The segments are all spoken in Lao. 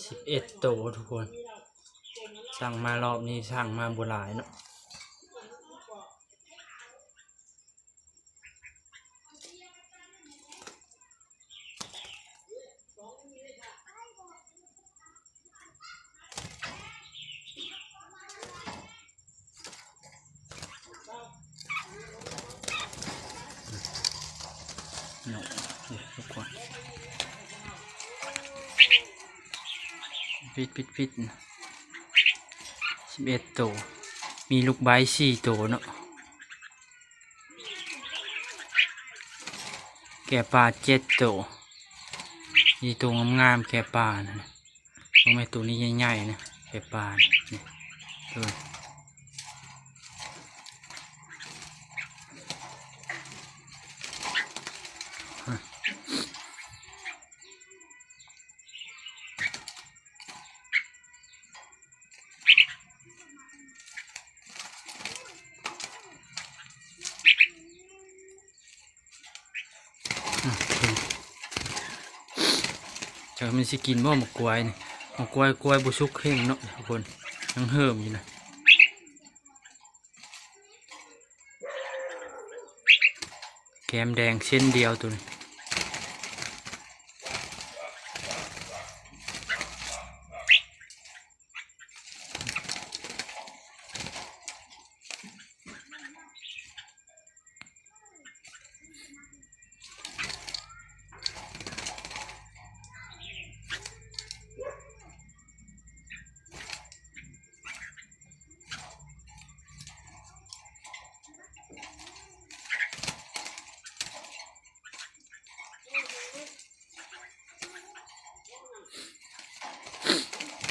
ສິບເອັດໂຕທຸກຄົນ. ສັ່ງມາ ລອບນີ້ສັ່ງມາບໍ່ຫຼາຍເນາະ. ເນາະ ນີ້ທຸກຄົນ ປິດໆໆ ສິບເອັດໂຕ ມີລູກໄບສີ່ໂຕເນາະ. ແກະປ່າເຈັດໂຕ ມີໂຕງາມໆ ແກະປ່ານະ. ເບິ່ງແມ່ ໂຕນີ້ໃຫຍ່ໆ ນະ ແກະປ່ານະ ນີ້ ເອີ. ອືມ ຈັກມັນຊິກິນບໍ່ໝາກກ້ວຍນີ້. ໝາກກ້ວຍ ກ້ວຍບໍ່ສຸກແຮງເນາະທຸກຄົນ ຍັງເຫີມຢູ່ນະ. ແກ້ມແດງເຊັ່ນດຽວໂຕນີ້.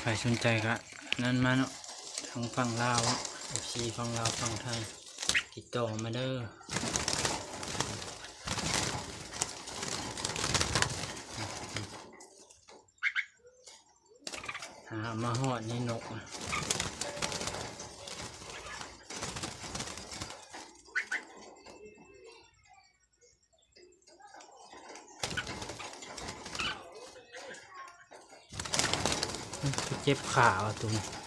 ໃຜສົນໃຈກະນັ້ນມາເນາະ ທາງຝັ່ງລາວ ເອັຟຊີຝັ່ງລາວ ຝັ່ງໄທ ຕິດຕໍ່ມາເດີ. ຫາມາຮອດນີ້ນົກ เจ็บขาวะตัวนี้